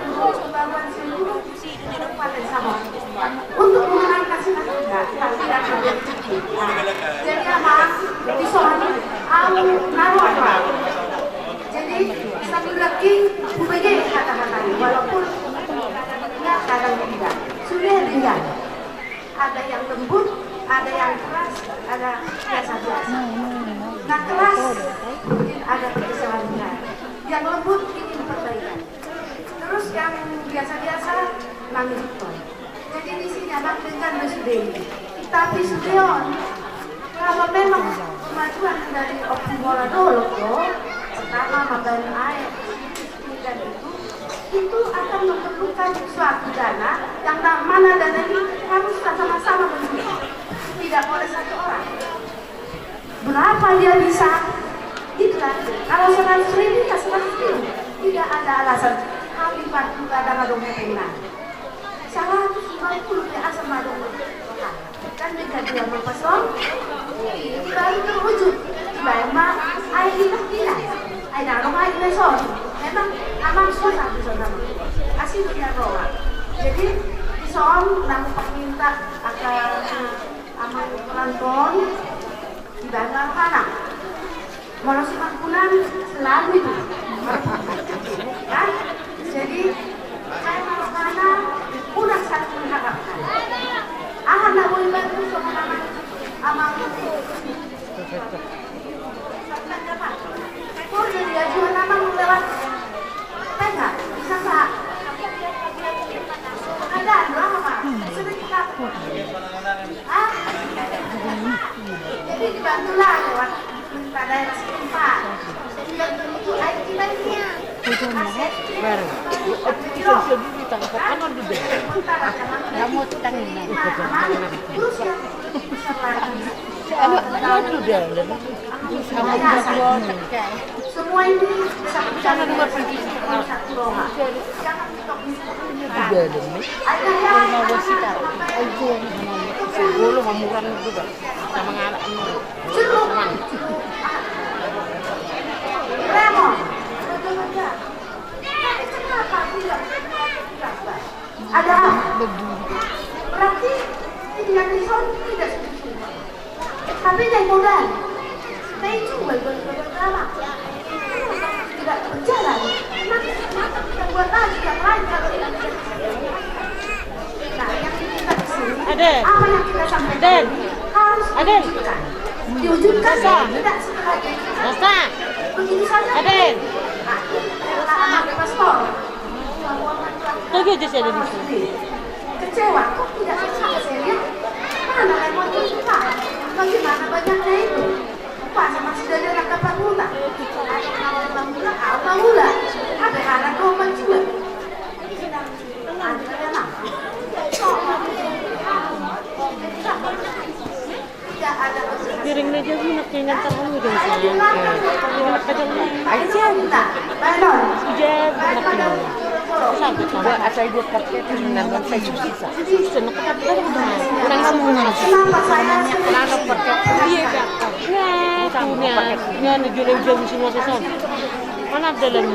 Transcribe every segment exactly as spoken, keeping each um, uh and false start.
untuk pembangunan seluruh Kabupaten Samosir. Untuk mengenalkan kita, kita tidak boleh cuti. Nah, jadi, Amang, di soal au naroa. Jadi, sambil lagi hubege kata-kata ini, walaupun kadang tidak. Sudah dengar. Ada yang lembut, ada yang keras, ada biasa-biasa. Nah, keras mungkin ada pergeseran. Yang lembut ingin perbaikan. Terus yang biasa-biasa, nangis. Jadi di sini, Amang, dengan sudah ini. Tapi sudah on, kalau memang kemajuan dari Ompu Mola Dolok, pertama, mambaen aek, dan itu, itu akan memerlukan suatu dana yang na-, mana dana ini harus sama-sama berjuang. Tidak boleh satu orang. Berapa dia bisa? Itulah. Kalau seratus ribu, ya seratus ribu. Tidak ada alasan. Kami bantu kadang adong hepeng na. Seratus lima puluh dia asal madung. Kan mereka dia mapasong. Ini baru terwujud. Dibaen ma aek di Pina. Aek na ro ma aek na son. Memang Amang susah di sana. Asli dia roa. Jadi, di son, nang paminta akan Amang Lanton, dibaen ma anak. Molo si Amangboru selalu itu. Kan? Jadi, saya mau sana, kurang satu mengharapkan. Aha na boi bantu sama Amang, Amang. Kurang dia juga Amang lewat. Tengah, bisa, Pak? Ada, ada apa, Pak? Sedikit apa? Hah? Jadi dibantulah lewat pemerintah daerah setempat. Sehingga begitu air kita ini. Baru. Terus yang besar lagi. Anu, anu, anu, dia, dia. Semua ini bisa berjalan dengan satu roha. Jangan kita bisa. Ini di dalam nih. Ada yang Bolo, Hamuran juga. Sama anak ini. Jeruk. Lemon. Betul enggak? Tapi kenapa tidak? Ada apa? Berarti tinggal di sana tidak sungguh-sungguh. Tapi naik modal. Naik jual baju-baju lama. Tidak berjalan. Maka kita buat lagi yang lain kalau tidak bisa. Nah, yang kita di sini, Aden. Apa yang kita sampaikan Aden. Ini harus Aden. Diwujudkan. Diwujudkan. Sasa. Tidak setelah itu. Sasa. Begitu saja. Aden. Nah, ini adalah anak pastor. Lagi aja saya ada di sini. Kecewa, kok tidak bisa hasilnya? Mana lemon itu, Pak? Bagaimana banyaknya itu? Pak, sama si Daniel akan bangunan. Ada yang nawar bangunan, ah, bangunan. Ada anak rumah juga. Ada yang nak. Giring na jabu na keingan tahu dong saya. Aja. Ujar na keingan. Satu tambah. Asal dua paket, nang saya susah. Bisa na kata tahu dong. Kurang semua. Kenapa saya? Kenapa paket? Iya, Kak. Nah, punya, punya na jual jabu semua ke sana. Mana ada dalam?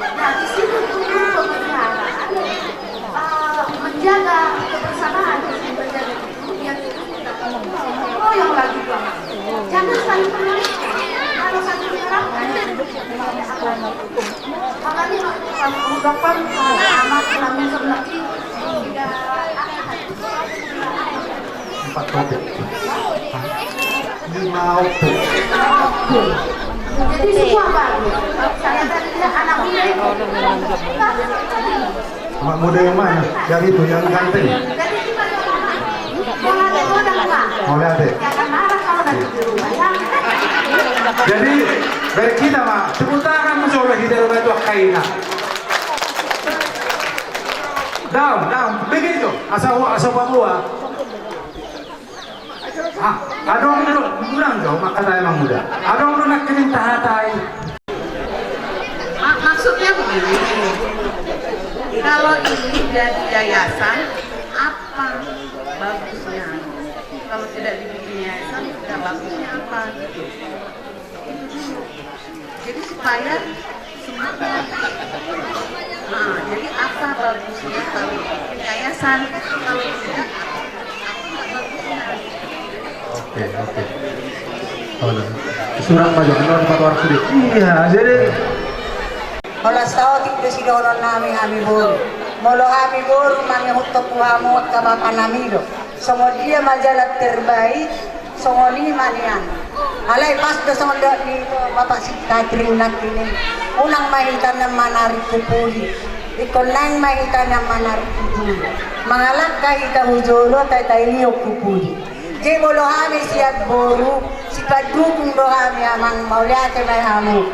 Nah, di situ perlu pemeliharaan, eh, menjaga kebersamaan, menjaga itu, biar itu tidak goyang lagi, Bang. Jangan saling menyalahkan. Kalau saling menyalahkan, makanya kalau ucapan anak kami seperti tidak. Empat topik. Lima opung. Jadi semua bagus. Saya tadi lihat anak muda itu. Anak muda yang mana? Yang itu, yang ganteng. Jadi kita mau lihat orang, Pak. Mau lihat, ya? Jangan marah kalau nanti di rumah, ya. Jadi, dari kita, Pak, tepuk tangan, musuh lagi dari batu kaina. Daon, daon, begitu. Asal, asal Papua. Ah, adong do, ulang do, maka saya Anak Muda. Adong do nangkining tahatai. Ma-, maksudnya begini, kalau ini jadi yayasan, apa bagusnya? Kalau tidak dibikin yayasan, tidak bagusnya apa? Jadi supaya semuanya. Nah, jadi apa bagusnya kalau yayasan, kalau tidak, apa nggak bagusnya? Oke, oke. Halo. Surang maju, anu, empat orang sudah. Iya, jadi holan saotik do sidohonon nami hami boru. Molo hami boru mangihuthon tu hamu angka bapa nami do. Songon dia ma jalan terbaik, songon i ma nian. Alai pas do songon dok ni Bapak Sikatring nangkining. Unang ma hita na manarik tu pudi. Ingkon naeng ma hita na manarik tu pudi. Mangalangka hita hu jolo, tai-, tainihon hu pudi. Jadi molo hami sian boru, sipandukung do hami amang, mauliate ma i hamu.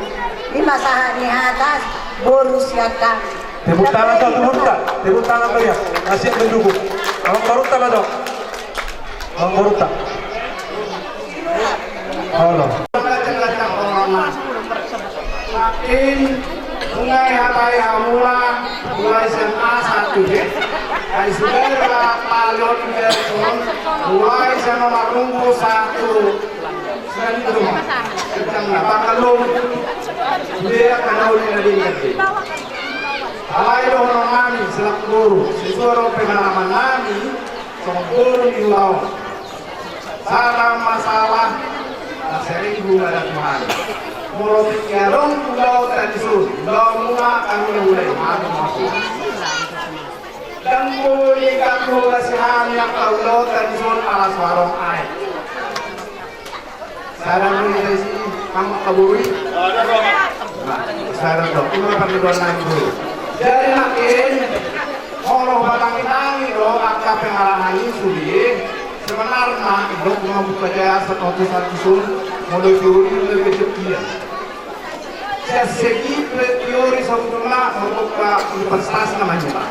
I ma sahat ni hata boru sian hami. Tepuk tangan tu boruta, tepuk tangan bagi na siap mendukung. Amang boruta ma dok. Amang boruta. Halo. Nangkin, nunga dihatai hamu ma, mulai S M A satu, ya. Ai sudah lah, palion dia pun, mulai S M A Marunggu satu. Sudah itu, Bang. Kencang lah, Bang, kalau dia akan tahu dia dari ngerti. Alai dohonon nami, selaku boru, sesuai dengan pengalaman nami, songon boru di ulaon. Sada masalah na sering guna dan mahal. Molo tingki adong ulaon tradisi, ulaon muna, kami mulai malu masuk. Dan mulai gak guna si hami yang ulaon tradisi ala suarong aek. Sada do i, isi, kamu kaburi. Nah, sada do, ini apa kedua nang dulu. Jadi makin Molo hubatangi-tangi do angka pengalaman i sude, sebenarna, idok mambuka jasa tontusan tusun, molo teori lebih sekian. Sian segi teori sebetulna mambuka universitas namanya, Pak.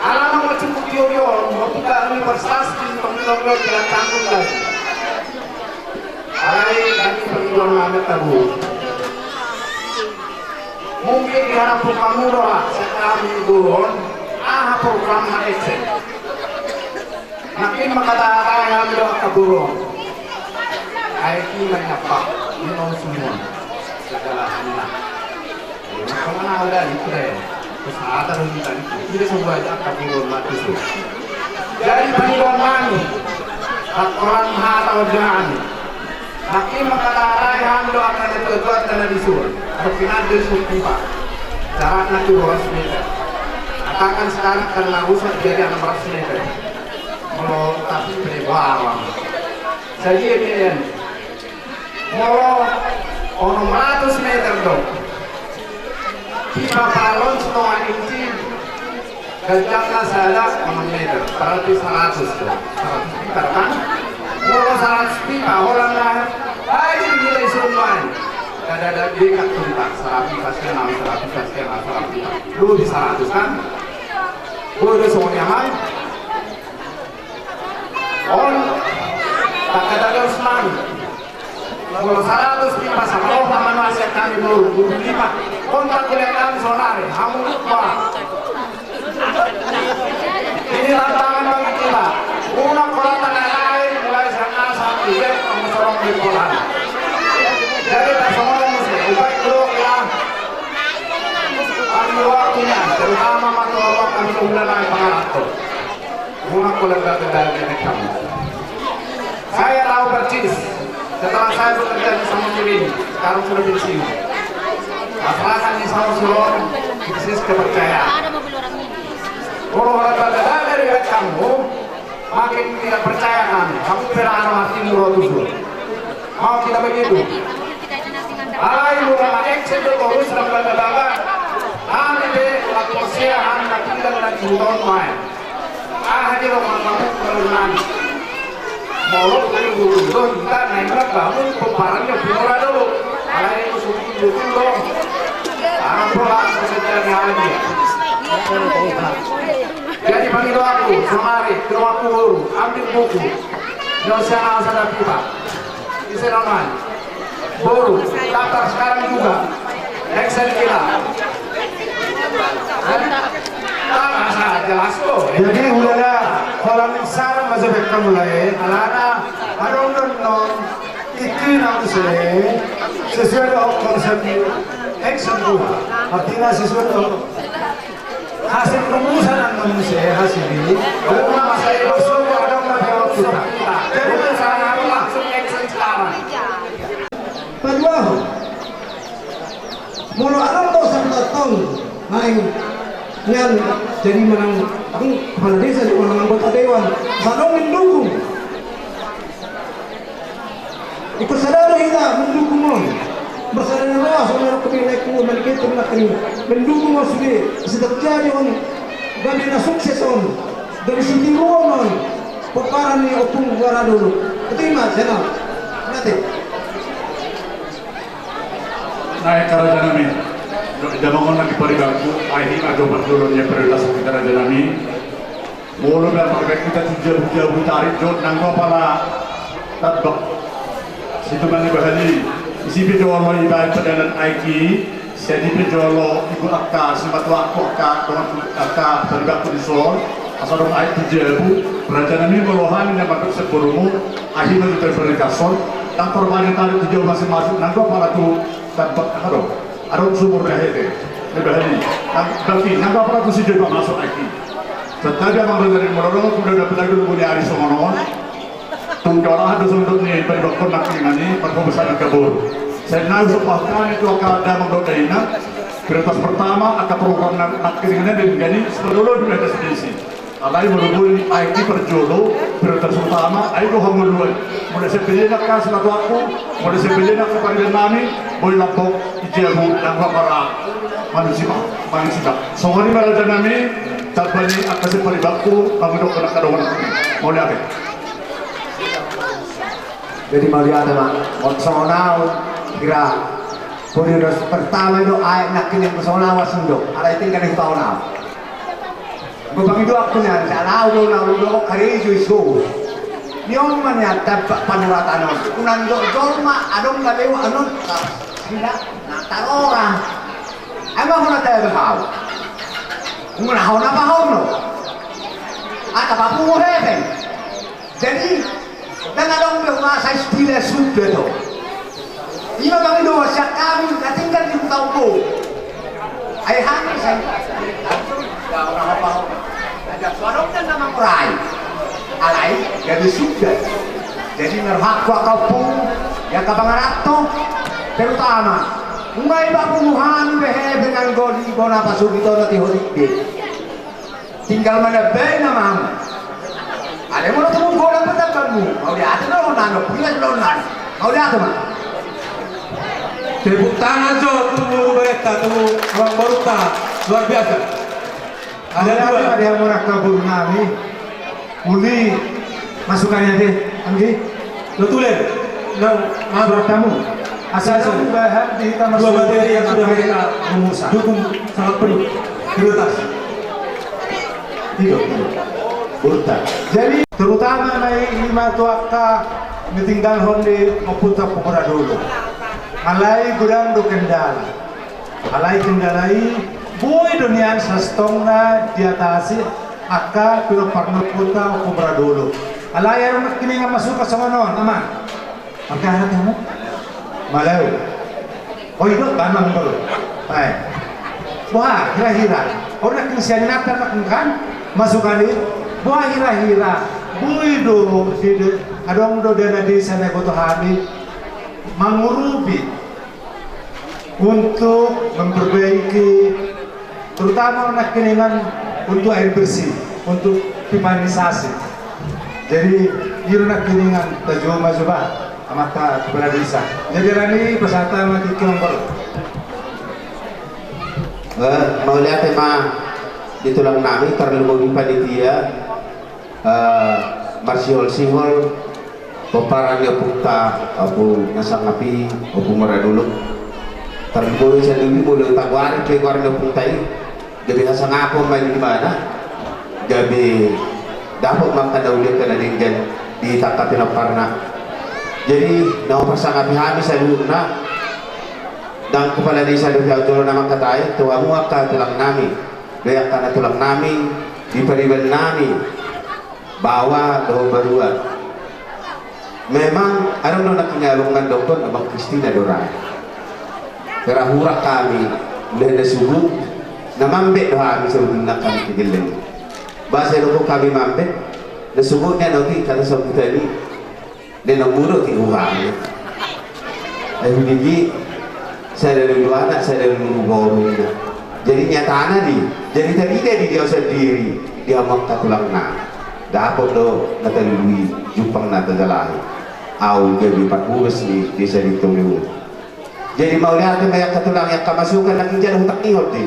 Alana mau cukup teori on, mambuka universitas di tongtong tidak tanggung lagi. Alai kami perguruan mamet tabu. Mungkin diharapkan kamu doa sekami gurun, aha program na eksen. Makin mengatakan hami doa keburung. Aiki menyapa, ini mau semua. Segala hal. Jadi, maka mana ada itu deh. Terus ada lagi tadi, tidak semua aja akan turun mati su. Jadi, paniruan nami, laporan hata ojangan. Makin mengatakan hami doa karena tujuan karena disul. Ada pinada su pipa. Jaraknya tujuh ratus meter. Katakan sekarang karena rusak jadi enam ratus meter. Kalau tapi beri bawang. Jadi, ini Molo onom ratus meter do. Pipa balon setengah inci, ganjakna sada onom meter, berarti seratus do. Seratus pipa kan? Molo seratus pipa, holan na, ai, di nilai sumbangan. Dan Ada dekat tuntas, seratus pasti kenal, seratus pasti kenal, seratus. Lu di seratus kan? Lu udah semuanya aman? On, tak kata dia Usman. Kalau seratus lima sama lo sama nasi kami dulu, dulu lima. Kontak kuliah kami saudari, kamu lupa. Ini tantangan bagi kita. Unang kolata na lain, mulai sian asa, tiga, kamu sorong di polan. Jadi tak semua musik, upai keluar ya. Kami waktunya, terutama matu Allah kami sudah naik pengatur. Unang kolata kendali ini kamu. Saya tahu persis, setelah saya bekerja di Samosir ini, sekarang sudah pensiun. Masyarakat di Samosir on krisis kepercayaan. Kalau orang berkata dari kamu, makin tidak percaya kami. Kamu pernah ada mati murah tujuh. Mau kita begitu? Alai murah action do torus dan bangga-bangga. Kami be lakukan siahan, tapi tidak lagi hutan main. Ah, hadir orang kamu kalau nani. Molo kudu kudu kita naik bangun pemparannya pura dulu. Alai itu sudah kudu dong. Anak pola sejarahnya aja. Jadi panggil aku, semari, ke aku, ambil buku. Nggak usah, nggak usah ada pipa. Bisa namanya. Boru, daftar sekarang juga. Excel kita. Hah? Ah, masa jelas kok. Jadi, ulala, kalau misalnya masih baik kamu lah ya, alana, adong don non, iki nang se, sesuai dengan konsep Excel dua. Artinya sesuai dengan hasil rumusan nang manusia, hasil ini. Lalu nama saya masuk ke adong na jawab kita. Jadi, misalnya, langsung Excel sekarang. Paduahon. Molo adong do satu tong naeng nian jadi manang, aku kepala desa juga manang anggota dewan. Sadong mendukung. Ikut sadar hita mendukung on. Bersada roa songon kami naik ku mendukung on sude. Setiap jadi on gabe na sukses on. Gabe sitiruon on. Pomparan ni Ompung Wara Dolok. Betul ma, Senal? Nanti. Naik ka raja nami. Dok, jamangon lagi paribanku. Ai hima jo parjolo ni prioritas kita raja nami. Molo be parbaik kita tu jabu-jabu tarik jot nanggo pala tatbak. Situ mani bahali. Isi pe jolo ibaen padalan aiki. Sian i pe jolo ibu angka, simatuangku angka, dongan angka, taribanku di son, asa dong aek tu jabu, raja nami molo hami na mandok sian borumu, ahi ma tu tari pernikason, nang parmanya tari tu jabu masing-masing, nang dua pala tu tambak, aha do, adong sumur na hete, na bahali, nang baki, nang dua pala tu si jabu masuk aek i. Tetapi amang raja nami molo dong, sudah dapat lagi lu punya hari songon on, Tung jolo aha do sundut ni paribanku nangkiningan i, marhobas hami angka boru. Sai na so pasahat hami tu angka damang dohot dainang, prioritas pertama angka program nangkiningan i denggan i, sipadolo do na destinasi. Alai molo boi aek i parjolo, prioritas utama, ai do hangoluan. Molo sian pejena angka simatuangku, molo sian pejena angka pariban nami, boi lambok i jabu nang dua pala manusia, manusia. Songon i ma raja nami, tamba ni angka siparibanku, mangudok angka dongan. Mauliate. Jadi mauliate ma, songon au, kira, prioritas pertama i do aek nangkiningan songon au asing do, alai tinggal di taon au. Gue pangido aku nian, sai au do na ulu do karejo i so. Ni on ma nian tambak panuratan on. Unang do jolma, adong na lewa anon, sida, na tarora. Ai ma hona tebe hau. Ngona hona pa hono. Ata papungu hepeng. Jadi, ndang adong be huasa istilah sude do. Ima pangidoan sian hami na tinggal di huta on. Ai hami sai. Ndang adong na mangurai. Alai gabe sude. Jadi marhak hau angka ompung, angka pangaranto, terutama. Nunga iba pungu hami be hepeng anggo di bona pasogit on na tihorik be. Tinggal manambai nama. Ada molo tumungkol apa tabanmu? Mauliate do nano, punya do nano. Mauliate ma. Tepuk tangan jo tu guru bareta, tu ruang baruta, luar biasa. Ada dua. Ada yang murah kabur nami. Uli masukannya deh, Anggi. Lo tulen. Lo, maaf. Surat tamu. Asa bahan di hita dua materi yang sudah mereka rumuskan, dukung sangat penuh, prioritas. Tiga. Jadi terutama na i ma tu angka na tinggalhon di Ompunta Ompu Mura Dolok. Alai godang do kendala. Alai kendala i boi do nian sasintongna diatasi angka pinompar ni Ompunta Ompu Mura Dolok. Alai adong nangkiningan masukan songon on, Amang. Mangkahat hamu? Malau. O, i do, Amang, do. Ai. Boha hira-hira? O, nangkin sian inanta nangkin kan masukan i. Boha hira-hira? Boi do, adong do dana desa na diboto hami mangurupi untuk memperbaiki, terutama nangkiningan untuk air bersih, untuk pipanisasi. Jadi i do nangkiningan tajou ma jo ba amanta kepala desa. Jadi alani i pasahat ma tingki on. Eh, mauliate ma di tulang nami, tarlumobi panitia, eh, marsihol-sihol pomparan ni ompunta, Ompu na sangap i, Ompu Mura Dolok. Tarlumobi sandiri molo tagoari pe goar ni ompunta i, gabe hasangapon ma i di mana, gabe dapot ma angka na uli angka na denggan ditangkapi pomparanna. Jadi na huparsangapi hami saluhutna, ndang kepala desa dope au jolo na mangkatai, tu hamu angka tulang nami, dohot angka na tulang nami di pariban nami, baoa dohot barua. Memang adong do nangkin na adong mandokkon, Amang Kristina do ra. Hurang hami, mula na suhut, na mambet do hami, saluhutna hami kegelleng. Ba sai dokkon hami mambet, na suhut nian otik kata sambutan i. Nena mudo ti uang. Ai hudigi, sada lulu anak, sada lulu boru. Jadi nyatana di, jadi tarida di dia sendiri, di hamu angka tulangna. Dapot do na talului, jumpang na tajalahi. Au gabe parhobas ni desa di Toliu. Jadi mauliate ma i angka tulang, angka masukan na ginjang hutangihon di.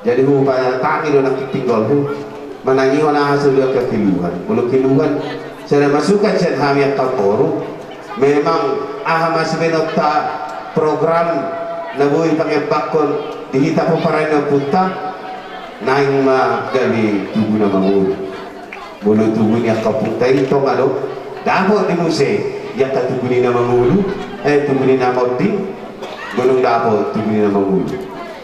Jadi hupatangi do nangkin pinggolhu, manangihon aha sude angka keluhan. Molo keluhan, sada masukan sian hami angka boru. Memang aha ma sibaenonta program na boi pangembakkon di hita pomparan ni ompunta, naeng ma gabe tugu na mangolu. Molo tugu ni angka ompunta i tong adong, dapot di muse di angka tugu ni na mangolu, eh, tugu ni na monding, godang dapot tugu ni na mangolu.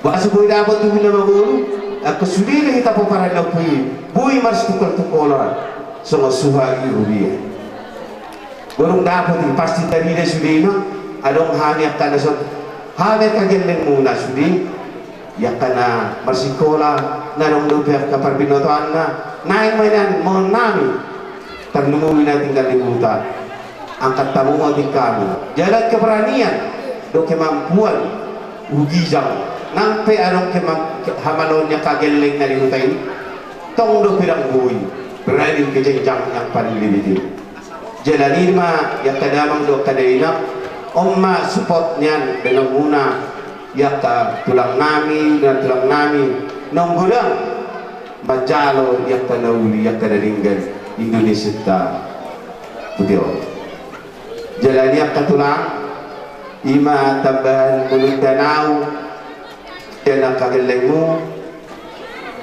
Ba so boi dapot tugu ni na mangolu, angka sude na hita pomparan ni ompu i, boi marsitungkol-tungkolan songon suha i rubia. Godang dapot i, pasti tarida sudena, adong hami angka na son, hami angka gellengmuna sude, i angka na marsikola, na adong dope angka parbinotoanna, naeng ma nian mohon nami, tarlumobi na tinggal di huta, angkat hamu ma tingkami, jala keberanian, dohot kemampuan, hugijang, nang pe adong kemam-, hamaloon ni angka gelleng na di huta i, tong dope ndang boi, berani ke jenjang yang paling lebih tinggi. Jala i ma, i angka damang dohot angka dainang, on ma support nian dainangmuna, i angka tulang nami, dainang tulang nami, naung godang manjalo i angka na uli, i angka na denggan Indonesianta botima on. Jala i angka tulang, i ma tambahan molo di au, di angka gellengmu,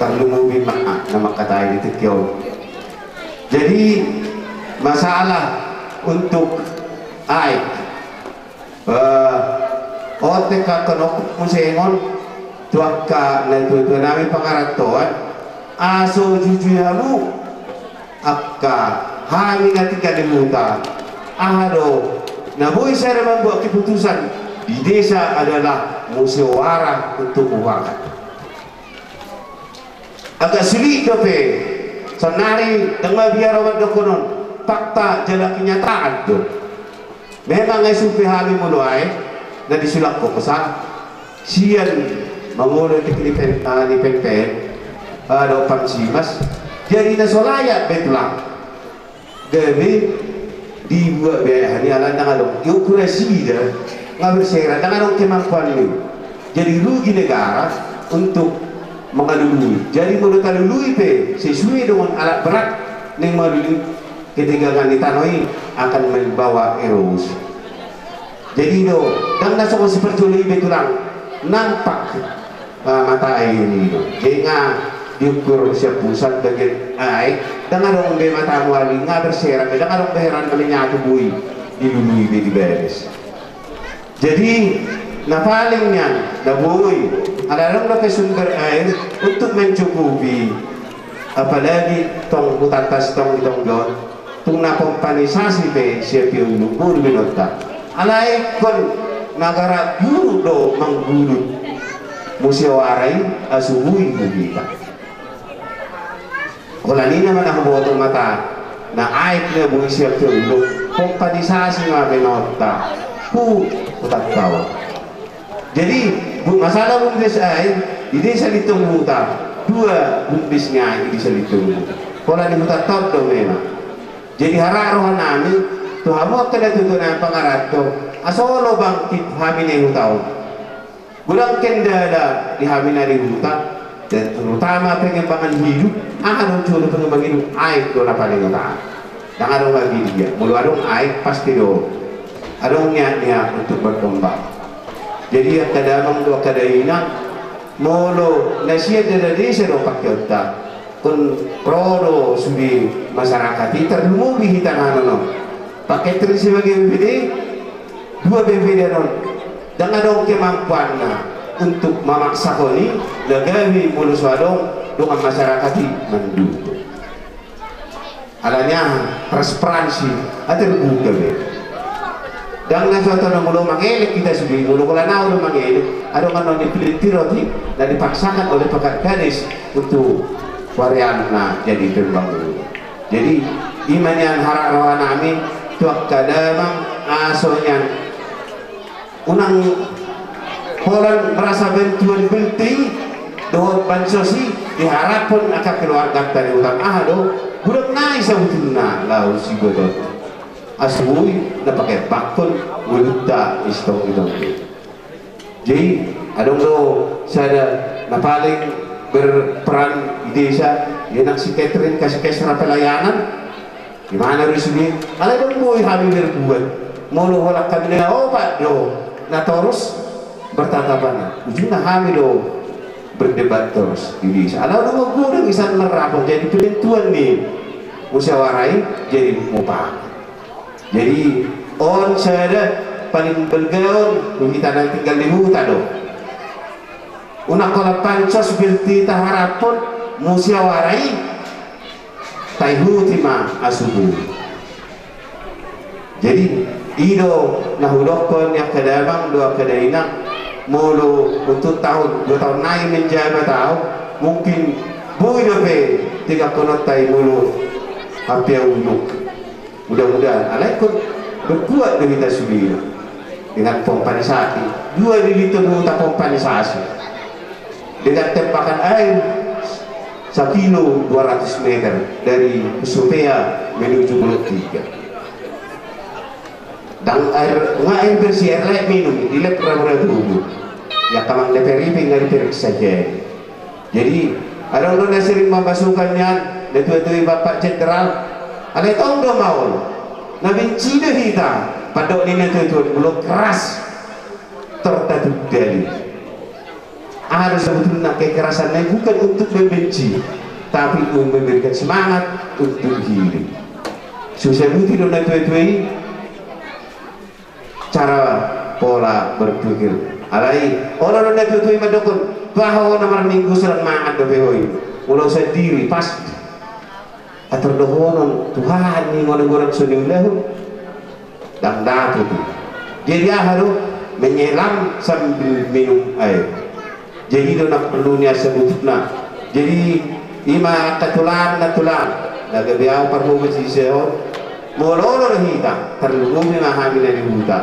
tarlumobi ma na mangkatai di tingki on. Jadi masalah untuk aek, eh, otik angka na muse on tu angka na tua-tua nami pangarantoan, asa jujui hamu angka hami na tinggal di huta, aha do na boi sada mambuat keputusan di desa adalah muse oara untuk uangan. Agak sulit dope, saonari ndang mabiar obat dokonon, fakta jala kenyataan do. Memang ai supe hami molo aek na disulak hosa sian mangolu di P P N, ah, di P P N, ah, dohot Pamsimas. Jadi na so layak be tulang. Gabe dibuat be aha ni ala ndang adong. Iukur nasida nga berserak ndang adong kemampuan ni. Jadi rugi negara untuk mangalului. Jadi molo talului pe sesuai dengan alat berat ni mangalului, ketegangan di tano i akan membawa erosi. Jadi do, ndang na songon siparjolo i be tulang nampak, ah, mata air i do. Jadi nga diukur sian pusat bagian aek, ndang adong be mata muali, nga berserak be, ndang adong be heran na menyatu boi dilului be di bagas. Jadi na paling nian na boi, ala adong dope sumber air untuk mencukupi, apalagi tong hutanta sitong i tong do on. Tung na pompanisasi pe sian Pia Uluk, boi do baenonta. Alai ingkon na garat guru do manggulut musiawara i, asu bui tu hita. Holan i nama na huboto mata na aek na boi sian Pia Uluk, pompanisasi ma baenonta tu hutanta on. Jadi, bu-, masalah bumdes air di Desa Lintong Huta, dua bumdes ni air di Desa Lintong Huta. Holan di hutanta on do memang. Jadi, harap roha nami tu hamu angka datu tu na pangaranto, asa olo bangkit hami na di huta on. Godang kendala di hami na di huta, dan terutama pengembangan hidup, aha do jolo pengembangan hidup, aek do na paling utama. Ndang adong lagi dia. Molo adong aek pasti do adong niat-niat untuk berkembang. Jadi angka damang dohot angka dainang, molo na sian dada desa do pakeonta, ingkon ro do sude masyarakat i, tarlumobi hita na annon on. Paket ri sebagai B P D, dua B P D annon, ndang adong kemampuanna untuk mamaksahon i, na gabe molo so adong dongan masyarakat i mandukung. Alani aha, transparansi, ah, terbuka be. Ndang na so tano molo mangelek hita sude, molo holan ahu do mangelek, adong annon ni pelintir oti na dipaksakan oleh Pak Kades untuk varian na jadi pembangunan. Jadi, i ma nian harap roha nami tu angka damang, asa nian unang holan merasa bantuan B L T dohot bansos i diharaphon angka keluarganta di huta on. Aha do, godang nai sabutulna laho siboto asu bui na pakembanghon ngolunta i sitong i tong. Jadi, adong do sada na paling berperan di desa, ia nang si Catherine, kasih kesra pelayanan. Di mana do sude? Alai ndang boi hami berbuat. Molo holan hami na opat do na torus bertatapan, ujungna hami do berdebat torus di desa. Alai ndang godang i san marrapot, jadi penentuan ni musyawarah i jadi mupakat. Jadi, on sada paling balga on tu hita na tinggal di huta do. Unang holan pansos B L T taharaphon, musyawarah i taihuti ma asu bui. Jadi, i do na hudokkon ni angka damang dohot angka dainang, molo untuk tahun, dua tahun nai menjabat ahu, mungkin boi dope tinggalhononta i molo hape ahu dok. Mudah-mudahan, alai ingkon berbuat do hita sude dengan pompanisasi. Dua di Lintong Huta pompanisasi. Dengan tempakan air sakilo dua ratus meter dari Husupea menuju Pondok Tiga. Ndang air, nga air bersih, air layak minum, dilep rambu-rambu. Ya, kamang D P R I pe nga diperiksa jadi. Jadi, adong do na sering mambasukan nian, na tua-tua i Bapak Jenderal. Alai tong do maol. Na benci do hita, pandok ni na tua-tua, molo keras. Tertatup dari. Aha do sebetulna kekerasan na i bukan untuk membenci, tapi untuk memberikan semangat untuk hidup. Susabuti do na tua-tua i cara pola berpikir. Alai, olo do na tua-tua i mandokkon, bah ho na marminggu sedang mangan dope ho i. Molo sandiri, pasti. Atur dohonon, Tuhan ni ngona gorang so niulahon. Ndang dapot i. Jadi aha do? Menyelam sambil minum air. Jadi i do na perlu nian sabutikna. Jadi i ma angka tulang na tulang na gabe ahu parhobas di son. Molo olo do hita, tarlumobi ma hami na di huta.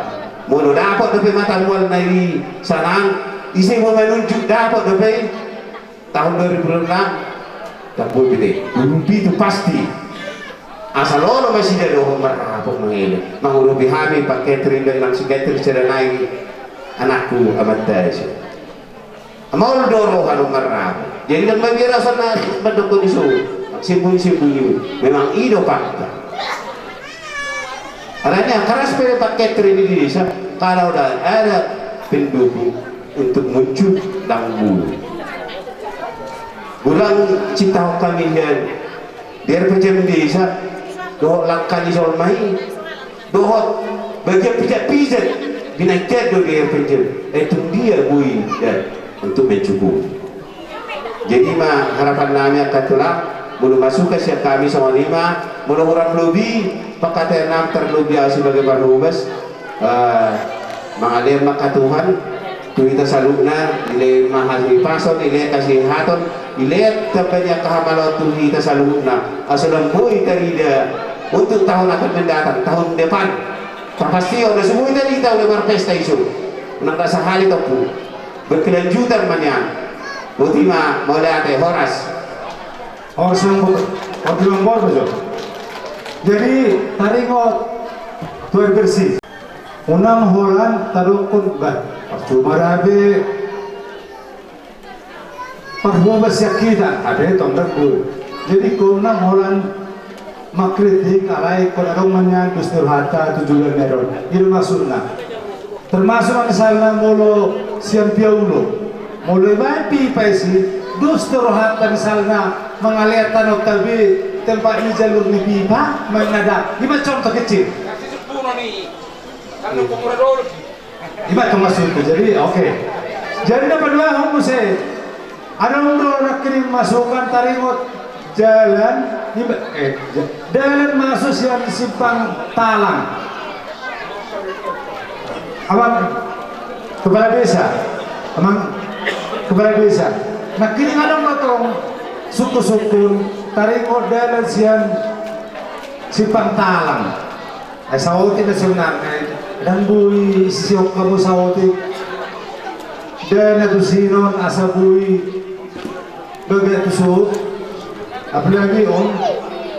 Molo dapot dope mata mual na i sanan, ise ma manunjuk dapot dope i. Tahun dua ribu enam, dapot dope i. Dua ribu pitu pasti. Asal olo ma sida dohot marrapot mangelek. Mangurupi hami Pak Catherine, dan nang si Catherine sada nai anakku amanta ese. Maol do roha do marrapot. Jadi ndang mabiar asa na mandokkon i so. Sembunyi-sembunyi. Memang i do fakta. Alani keras pe paket rini di desa, kalau tidak ada pendukung untuk muncul, dang boi. Ulang citahon hami hian di R P J M desa, dohot langka ni jolma i, dohot bagian pijak-pijak, binahen do di R P J M. Eh, tung dia boi, ya, untuk mencukupi. Jadi ma harapan nami angka tulang, molo masukan sian hami songon i ma, molo hurang lobi, pangkataion nami tarlobi au sebagai parhobas, eh, mangalean ma angka Tuhan tu hita saluhutna, dilehon ma hahipason, dilehon hasehaton, dilehon tamba ni angka hamaloon tu hita saluhutna, asa dang boi tarida untuk tahun akan mendatang, tahun depan. Parpasti on na so boi tarida ule marpesta i so, unang rasa hali tompu. Berkelanjutan ma nian. Boti ma, mauliate, horas. Horas nang boti, horas nang boti jo. Jadi taringot tu air bersih. Unang holan tadokkon, bah, parcuma do be parhobas sian hita, hape tong dang boi. Jadi unang holan mangkritik alai ingkon adong ma nian dos ni rohanta tu joloan ni ari on. I do maksudna. Termasuk misalna molo sian Piaulo, molo dibaen pipa disi, dos do rohanta misalna mangalean tanonta be tempat ni jalur ni pipa, main na dang. I ma contoh kecil. I ma tong maksudku. Jadi oke. Jadi na paduahon muse. Adong do nangkining masukan taringot dalan, eh, dalan masuk sian Simpang Talang. Amang Kepala Desa, Amang Kepala Desa. Nangkining adong do tong sungkun-sungkun taringot dalan sian Simpang Talang. Ai saotik na sebenarna i, dang boi sisihon hamu saotik. Dana tu sinon asa boi bagak tu suhut. Apalagi on,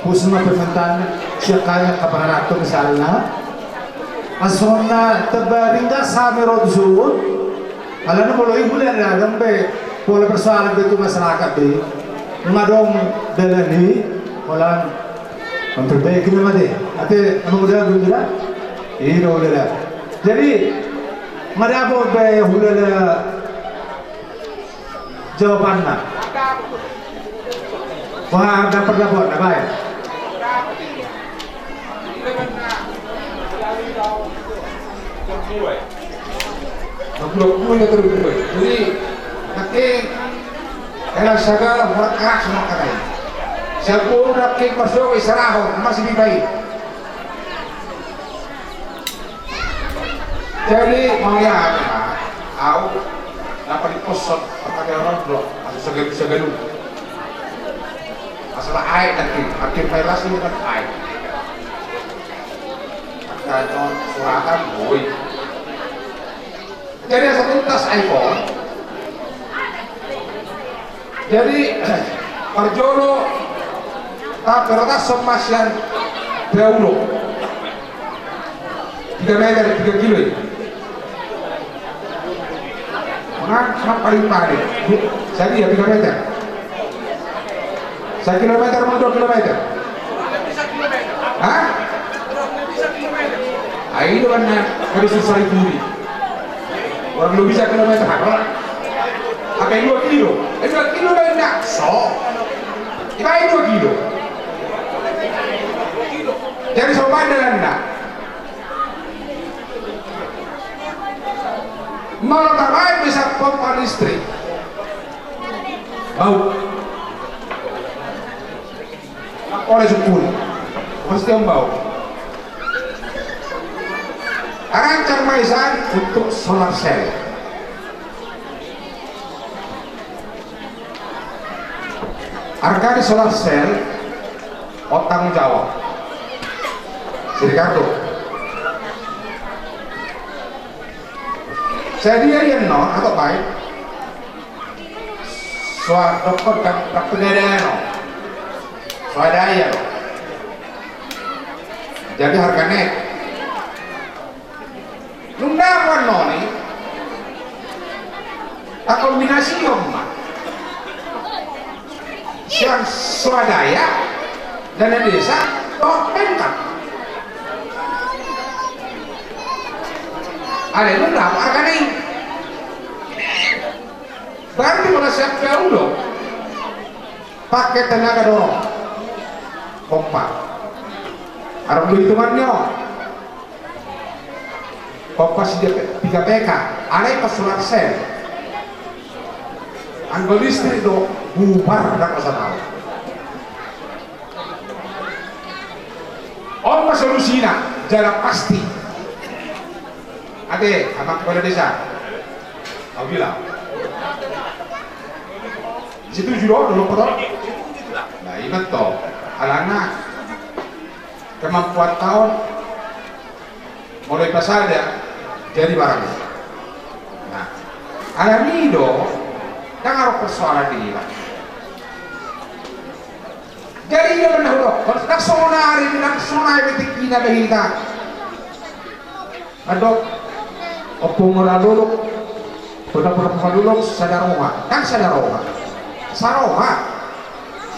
khusus ma pementan sian hami angka pangaranto misalna. Asa songon na tamba ringgas hami ro tu suhut. Alana molo i hulala dang be pola persoalan be tu masyarakat be. Nunga adong dalan i, holan memperbaiki nama deh. Ate nama udah belum tidak? Iya udah dah. Jadi nunga dapot be hulala jawabanna. Wah, dapat dapat, dapat. Jadi nangkin, elang saga, horas ma hata i. Sian boru nangkin, marsogo i sarahon, masih dibai. Jadi mauliate ma au, na paling poso, parhata on do, asa sagalu-sagalu. Masalah aek nangkin, nangkin main las ini kan aek. Angka on suratan, boi. Jadi asa tuntas aek on. Jadi parjolo taparrohashon ma sian Piaulo tiga meter, tiga kilo i. Manang, manang paling paling. Jadi ya tiga meter. Satu kilometer, manang dua kilometer. Hah? Ai do kan na, kan susah itu. Kurang lebih satu kilometer, apa? Apa dua kilo? Eh, dua kilo dah enggak. So. Iba dua kilo. Jadi sobat dan enggak. Molo tabaen bisa pompa listrik. Bau. Oleh sukun. Pasti om bau. Arancak ma isan untuk solar cell. Arga ni solar cell, on tanggung jawab si Ricardo. Sadia ia non atau baik? Soal dokter dan pegadaian non. Soal daya non. Jadi harganya nungnga pola on i, takombinasihon ma sian swadaya, dana desa, dohot Pemkab. Alai nunga dapot argana i. Berarti molo sian hau do, pake tenaga dorong, pompa. Adong do hitunganna on. Pompa si piga P K, alai pas solar cell. Anggo listrik do, bubar ndang asa tahu. On ma solusina, jala pasti. Ate, amang kepala desa. Au bilang. Setuju do, dulu potong. Nah, ima to. Alana kemampuan taon mulai pas ada jadi barang. Nah, alani do, ndang adong persoalan di hita. Jadi ia benar do, ndang sonari, ndang sonari tingkina be hita. Adong, ompung ora luluk, ora pura luluk, sada roha, ndang sada roha. Saroha.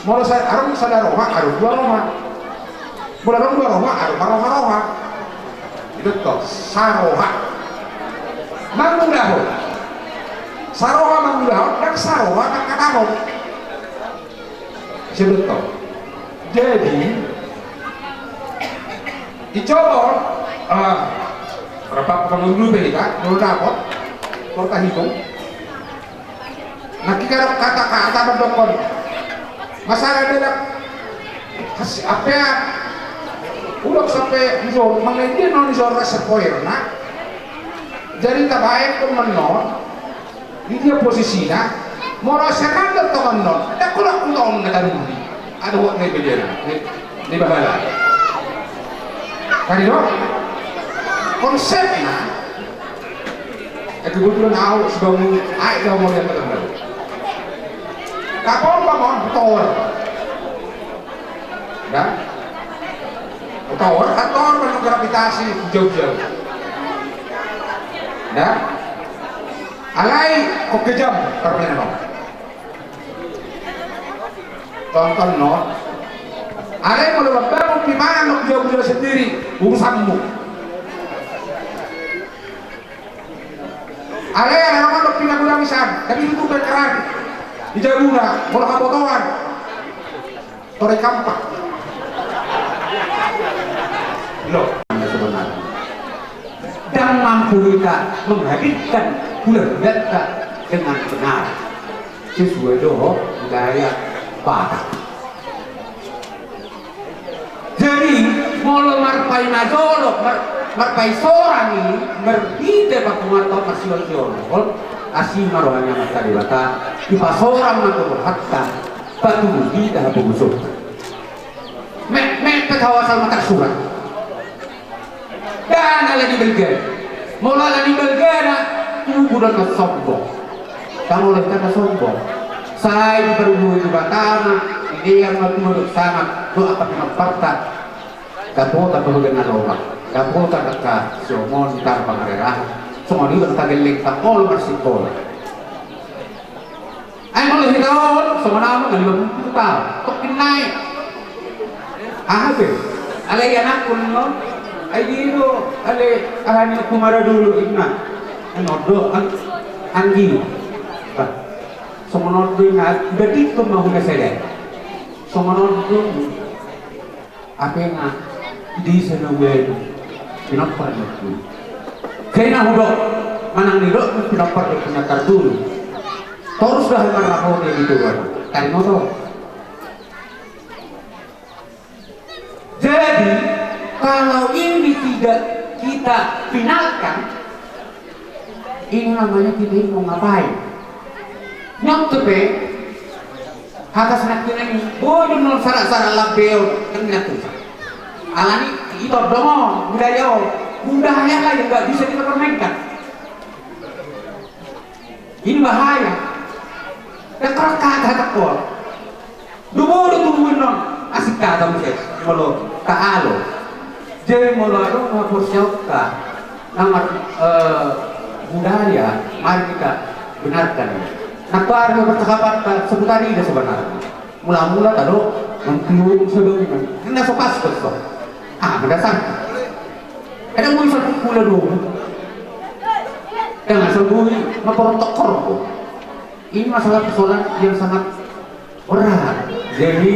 Molo sa-, adong sada roha, adong dua roha. Molo adong dua roha, adong marroha-roha. Itu to, saroha. Mangulahon. Saroha mangulahon, ndang saroha mangkatahon. Sebetulna. Jadi, dicoba, ah, berapa pengunduh be hita, dulu dapot, kota hitung. Nah, kita kata-kata berdokkon. Masalah beda, kas-, apa ya, ulok sampai di zon, mengenai dia non zon reservoir, nah. Jadi, tabayang temen non, di dia posisina, molo serang do tongan non, ndang kolak ku tongan na taruni. Ada buat ngai belian, ngai, ngai bahala. Tadi do, konsepna, eh, kebetulan au sudah mu, ai dah mau yang ketemu. Kapal bangun, betul. Dah? Betul, betul, menurut gravitasi, jauh-jauh. Dah? Alai, kok kejam, permainan, Bang? Tonton, no. Alai, molo mambangun di mana, no, dia punya sendiri, urusanmu. Alai, ada orang pina gudang isan, tapi itu berkeran. Di jabuna, molo kabotoan. Tore kampak. Lo, sebenarnya. Ndang mampu hita menghadirkan hulahulanta dengan benar sesuai dohot budaya Batak. Jadi, molo marpaina jolo, mar-, marpaisorang i, marhite patungan tau marsiol-siol, asi ma rohana Amanta Debata, dipasorang ma tu rohanta, patuduhon hita hapogoson. Me, me, pe hau asal ma tarsurat. Ndang ala ni balgana. Molo ala ni balgana, tubu do na sombong. Ndang olo hita na sombong. Sai diparguru Debata ma, didean ma tubu do sangap, do apa pinomparta. Dapotan do bagas na lomak. Dapotan angka siomon, hita pangarerahan. Songon i do angka gellengta, olo marsikola. Ai molo hita on, songon ahu na lima pulu taon, tokkin nai. Aha be? Alai anakku ninna on, ai i do, alai aha ni Ompu Maradulu ninna. Ai on do, ang-, anggi. Bah, songon on do ninna, berarti tu mau na sadar. Songon on do. Hape nga, di sana uedu, pinompar ni Ompu. Sai na hudok, manang nidok, pinompar ni Ompu na tardulu. Torus do hal marrahon di tuan. Tarima do. Jadi, kalau ini tidak kita finalkan, ini namanya kita ini mau ngapain? Nyontop pe, hata sinangkinan i, boi do non sarak-sarak lambeon, kan nggak tuh. Alani, itu dong, budaya, budaya lah yang nggak bisa kita permainkan. Ini bahaya. Ndang rap hata, hata kol. Dubo do tubuan non, asing hata muse, molo taalo. Jadi molo adong ma porsiaonta, nama, eh, budaya, mari kita benarkan. Nah, baru percakapan seputar ini sebenarnya. Mula-mula tado, membangun sebangunan. Ini so pas, so. Ah, mendasar. Ada muncul pula dulu. Yang asal bui, ma protokol. Ini masalah persoalan yang sangat berat. Jadi,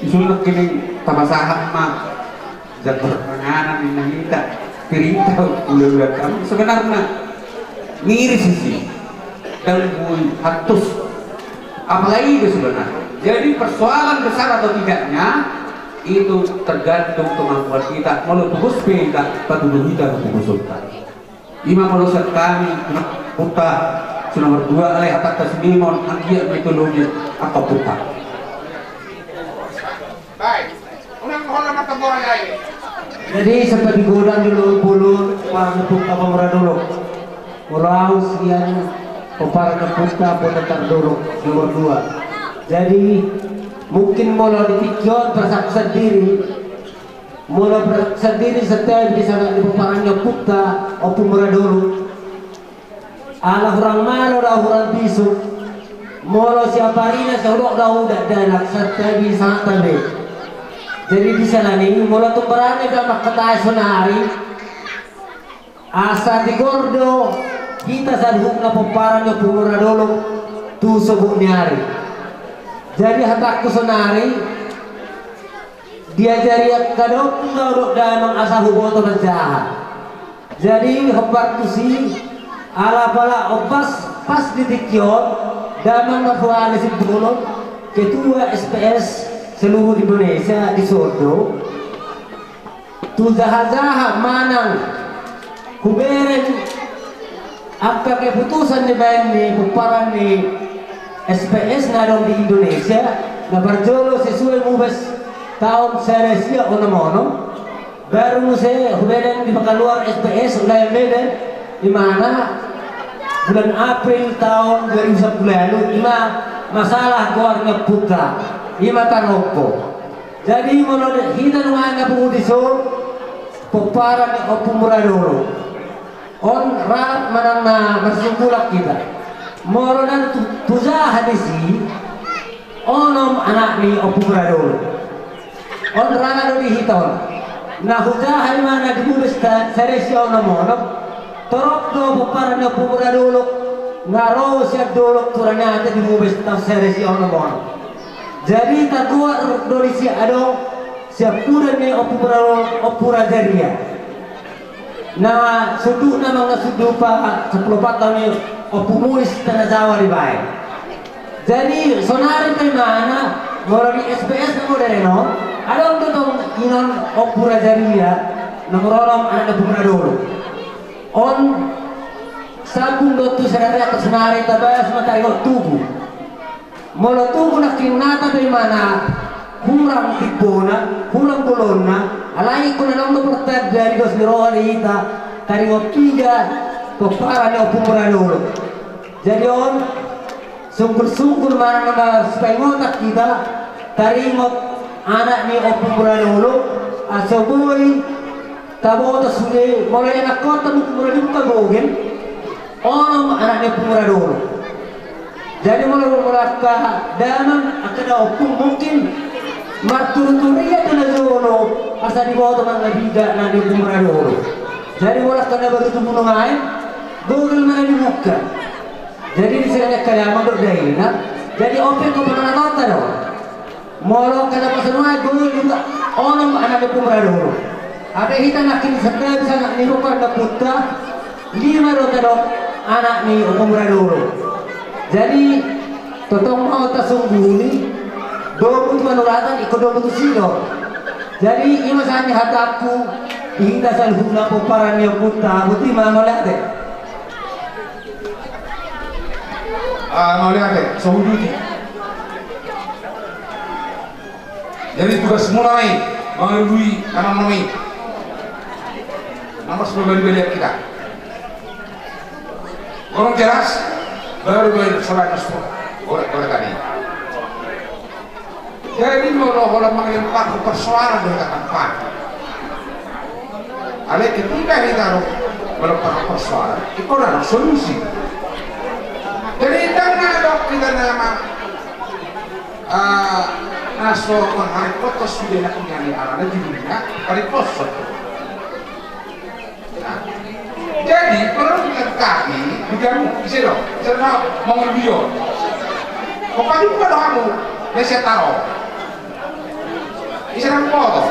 isunat kini tapasahat ma jam pertengahan ini kita cerita udah-udah kami sebenarnya miris sih dan bui hatus apalagi itu sebenarnya. Jadi persoalan besar atau tidaknya itu tergantung kemampuan kita. Molo tugus pe hita, patudu hita, tugus hita. Ima molo sian hami, punta si nomor dua, alai hatanta si Mimon, anggiat ma i tolongi angka punta. Jadi sempat digodang dulu bulu, para punta Pamura dulu. Molo au sian pomparan ni punta, punta tardolok nomor dua. Jadi mungkin molo di tingki on perasaan sendiri, molo sandiri setiap di sana di pomparan ni punta Ompu Muradolok. Ala hurang malo do hurang bisuk. Molo siapa rina sehulok do udak danak setiap di sana tabe. Jadi di sana ni molo tumbarane da makatai sonari. Asa digor do hita saluhutna pomparan ni Ompu Muradolok tu sobut ni ari. Jadi hatangku sonari, diajari angka do punggawa dohot damang asa huboto manjaha. Jadi hombar tusi, ala pala ombas pas di tingki on, damang na huali Simbolon, ketua S P S seluruh Indonesia di Sodo. Tu jaha-jaha manang hubereng angka keputusan ni baen ni pomparan ni S P S na adong di Indonesia, na parjolo sesuai mubes taon sada sia onom onom, baru muse hubereng dipakaluar S P S ulaon Medan, imana bulan April taon dua ribu sapuluh lalu, ima masalah goar ni ompunta, ima tarombo. Jadi molo hita nunga pungu di son, pomparan ni Ompu Muradolok. On rap manang na marsimbulak hita. Molo na tu, tu jaha disi, onom anak ni Ompu Muradolok. On rap do di hita on. Na hujaha imana di mubes ta, sada sia onom onom. Torop do pomparan ni Ompu Muradolok. Na ro sian dolok tu Raja Nata di mubes taon sada sia onom onom. Jadi tagoar do disi adong siampudan ni Ompu Muradolok, Ompu Raja Ria. Na sundukna manang na sunduk pa sampulu opat taon ni Ompu Muis Tana Jawa dibaen. Jadi sonari pe imana molo di S P S na modern on, adong do tong inon Ompu Raja Ria, nomor onom anak ni Ompu Muradolok. On sambung do tu sadari atas nari tabaen ma taringot tugu. Molo tugu nangkin nata pe imana hurang timbona, hurang bolonna, alai ingkon adong do pertanda di dos ni roha di hita, taringot piga pomparan ni Ompu Muradolok. Jadi on sungkun-sungkun manang na marsipaingotan hita, taringot anak ni Ompu Muradolok, asa boi taboto sude, molo ianakhonta mungkin molo dibuka Google, onom anak ni Ompu Muradolok. Jadi molo, molo angka damang, angka na ompung mungkin marturu-turu ia tu na jolo, asa diboto manang na piga anak ni Ompu Muradolok. Jadi molo angka na baru tubu nuaeng, Google ma na dibuka. Jadi di sini angka damang dohot dainang. Jadi ompung ingkon manang na tonta do. Molo angka na pasanuan gol juga onom anak ni Ompu Muradolok. Hape hita nangkin sada bisa anak ni Ompu Muradolok, lima do tadok anak ni Ompu Muradolok. Jadi totong ma tasungkuni, domu tu Manuratan, ingkon domu tu Sidor. Jadi ima sahat ni hatangku, di hita saluhutna pomparan ni ompunta, boti ma, mauliate. Ah, mauliate, so huduti. Jadi tugasmuna ma i mangalului anak nami. Nama sudah bali-balian hita. Kalau jelas, baru balik soal mas. Boleh, boleh tadi. Jadi molo holan mangalempar persoalan do hita tampani. Alai ketika hita ro mangalempar persoalan, ingkon adong solusi. Jadi ndang na adong hita nama, ah, na so mangharipot sude na punya ni alana di dunia, haripot so. Nah, jadi perlu dilengkapi Kamu ise do, ise do na mangolu i. Kok pagi buka do kamu, ya saya taro. Ise do na boto,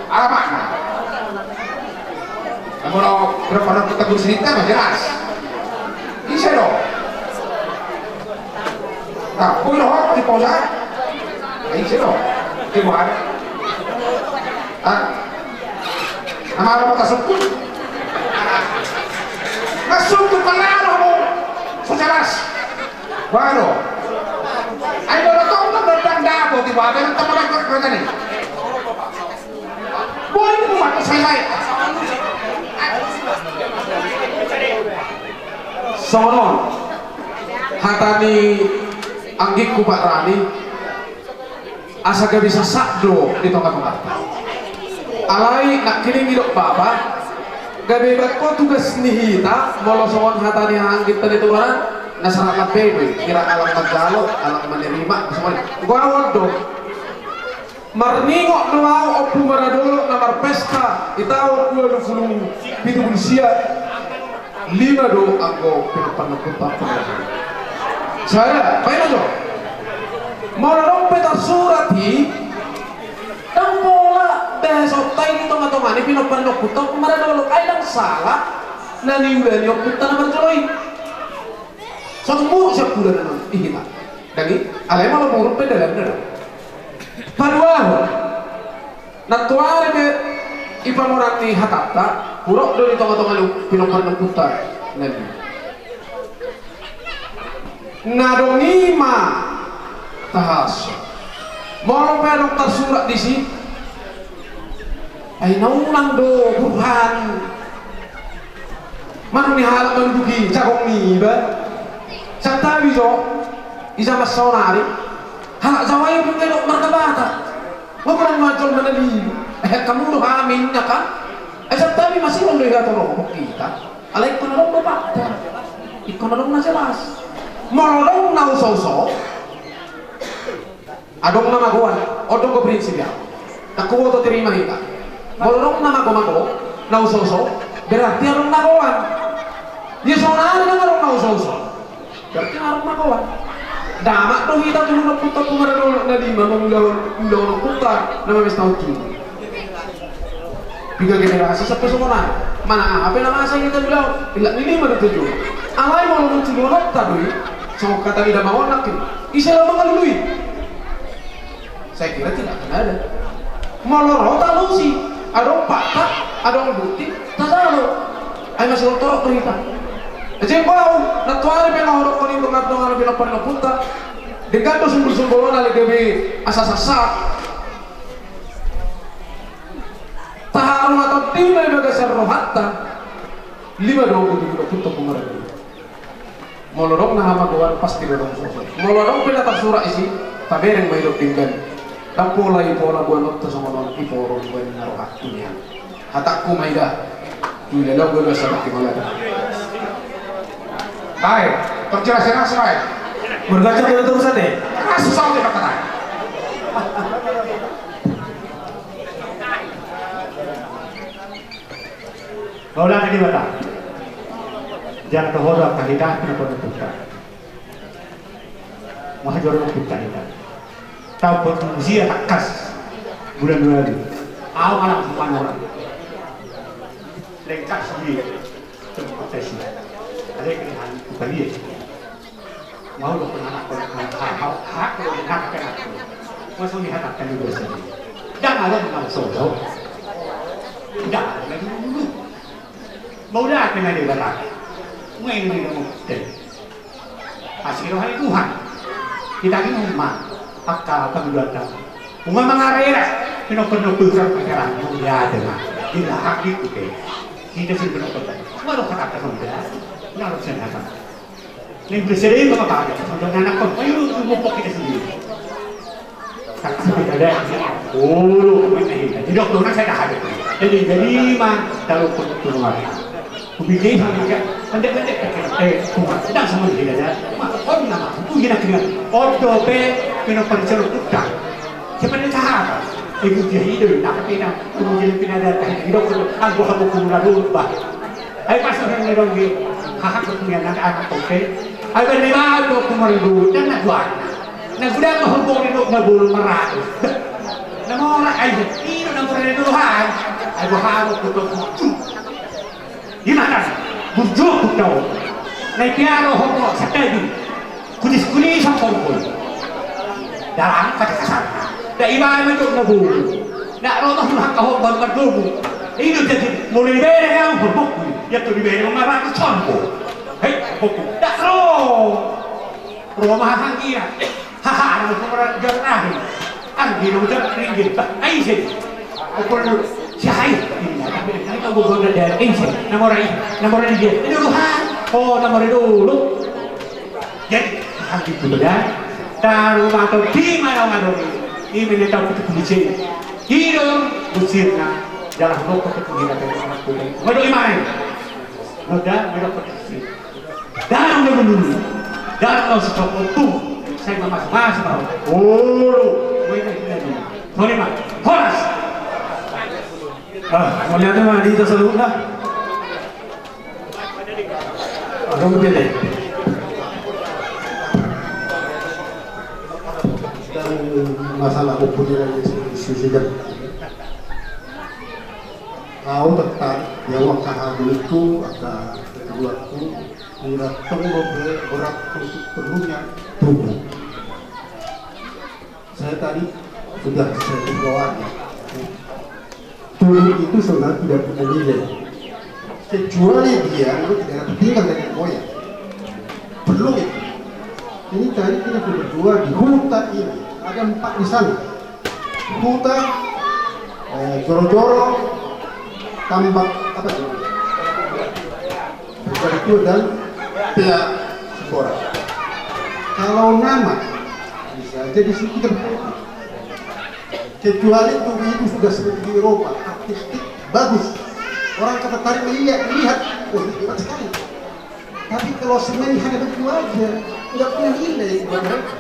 alamatna. Namun, berapa nak kita guru cerita mah jelas. Ise do. Nah, pun lo di posa. Ise do. Di mana? Ah. Nama lo kata sukun? Masuk tu pengaruh mo. Sejelas. Waduh. Ayo lo tau nang datang dabo di wadah teman kerja nih. Boleh mau mati saya. Songon on hata ni anggingku Pak Rani. Asa gabe sasak do di tonga-tonganta. Alai nangkining didok bapa, gabe bangko tugas ni hita, molo songon hata ni angginta di turanan, na sarakan pe be, kira alang manjalo, alang manerima, songon i. Goaon do. Marningot do au Ompu Maradolok na marpesta di taon dua pulu pitu pulu sia. Lima do anggo pinomparna Ompunta. Sada, paima jo. Molo adong pe tarsurat i, ndang pola bahasanta i di tonga-tonga ni pinomparna Ompunta Ompu Maradolok, ai ndang sala na niula ni ompunta na marjolo i. Satu muruk siap kuda na non, i hita. Dagi, alai molo muruk pe dalanna do. Paduahon. Nantuari pe i pamoran ni hatanta, hurok do di tonga-tonga ni pinomparna Ompunta. Na adong i ma tahaso. Molo pe adong tarsurat disi, ai na unang do Burhan. Manang ni halak manduduki jagong niba. Santabi jo, i zaman saonari. Halak Jawa i pe nggak dok martabata. Ngomong ma jolma na lilu. Eh, hamu do hami inna kan. Eh, santabi masih on do i hatorogok hita. Alai ingkon adong do fakta. Ingkon adong na jelas. Molo adong na oso-oso. Adong na magoan, adong do prinsip ya. Ndang huboto terima hita. Molo adong na mago-mago, na oso-oso, berarti adong na goan. Ia saonari ndang adong na oso-oso. Berarti adong magoan. Damak do hita tu Ompunta Ompu Maradolok na lima mangulahon, ulaon Ompunta na mamestahon julu. Piga generasi sampe songon i. Manang aha pe na masa i hita ulaon, ilat ni lima do tujuh. Alai molo muncul ulaonta do i, songon hata ni damang on nangkin, ise laho mangalului? Saya kira tidak akan ada. Molo ro talusi, adong fakta, adong bukti, tajalo. Ai masih on torop do hita. Jadi bau, nantuari pe nga hudok koni pengat dong anu pinompar ni Ompunta. Denggan do sumbul-sumbulna, alai gabe asa sasak. Taharu ma tondina di bagasan rohanta. Lima do anggo tu Ompunta Ompu Maradolok. Molo adong na hamagoan pasti do adong oso-oso. Molo adong pe na tarsurat disi, tabereng ma i dok denggan. Ndang pola i pola boanonta songon on, i pola boan na rohanta nian. Hatangku ma i da. Tuila lagu gue sabar di mana. Baik, terjelas jelas baik. Berbaca dulu terus ate. Keras susah untuk kata. Mauliate Debata. Jala toho do angka hita pinompar ni Ompunta. Maha joro ni Ompunta hita. Taon dua ribu sia tangkas bulan dua ribu. Au malam semua orang. Lengkap sendiri. Tempat tes. Ada pilihan bukan dia. Mau lo pun anak, anak, anak, anak, anak, anak, anak. Masuk di hadapan juga sendiri. Dan ada menang solo. Dan ada dulu. Mauliate ma di Debata. Main di rumah. Asi roha ni Tuhan. Hita ni ma angka pangidoanta. Unga mangarera. Pinompar ni Ompunta pacaran. Mauliate ma. Dilahak di kuke. Hita si pinompar. Maro kata kata mauliate. Nalo senata. Ning bisa jadi apa apa aja. Sampai anak kau. Ayo, lu mau pakai sendiri. Tapi ada. Oh, lu main aja. Jadi aku nak saya dah ada. Jadi jadi mah kalau pun pun mah. Kubikir sama dia. Pendek pendek. Eh, cuma sedang sama dia aja. Mah, oh nama. Aku gini kira. Oh, dope. Pinompar ni Ompunta. Siapa dia cahaya? Ibu dia hidup. Nak pindah. Kemudian pindah dari. Hidup. Aku aku kumula dulu bah. Ayo masuk yang dorong gitu. Haha, kau punya anak-anak, oke? Ai bani bau kau kemarin dulu, dan nak jual. Nak gudang kau bau di dok, nak bulu meratus. Na mora, ai, ino na mora di dulu, hai. Ai, gua harus kau tahu. Di mana? Burjo kau tahu. Na i piaro ho, sakali. Kulis-kulis ho kau. Dalam kata kasar. Da iba ma dok na bulu. Na romo ma kau bang berdomu. Ino jadi mulai bere yang berbuk. Ya tu di bere ma ratus contoh. Hei, buku. Da ro. Ro ma hanggia. Haha, anak orang jauh terakhir. Anggi lo jauh ringgit. Bah, ai sih. Aku lu si hai. Ini tapi ini kau gua udah dari insya. Nomor ini, nomor ini dia. Ini dulu hai. Oh, nomor dulu. Jadi, habitu benar. Taruh mata di mana-mana. Ini dia tahu kita polisi. Hidup usirnya. Jalan rokok ke tinggi kata orang tua. Waduh, iman. Udah, udah polisi. Dalam dulu. Dalam sitokotu. Saya memasu-masu. Oh, lu. Sorry, Mak. Horas. Ah, mauliate ma di hita saluhutna. Agak mungkin deh. Dan masalah opo dia lagi sisi jam. Au tetap dia wak kahaduliku, angka keduaku, ira tong lo be berat untuk perlunya tubuh. Saya tadi sudah saya bawaannya. Tubuh itu sebenarnya tidak punya nilai. Kecuali dia memang tidak dapat tinggal dengan moyang. Perlu itu. Ini tadi kita berdua di hutan ini. Ada empat di sana. Hutan, eh, joro-joro, tambak, apa itu? Bukan itu dan pea sipora. Kalau nama, bisa jadi kita bertemu. Kecuali tubuh itu sudah seperti di Eropa, artistik, bagus. Orang kata tarik melihat, melihat, oh, ini hebat sekali. Tapi kalau semen hanya begitu aja, nggak punya nilai buat mereka.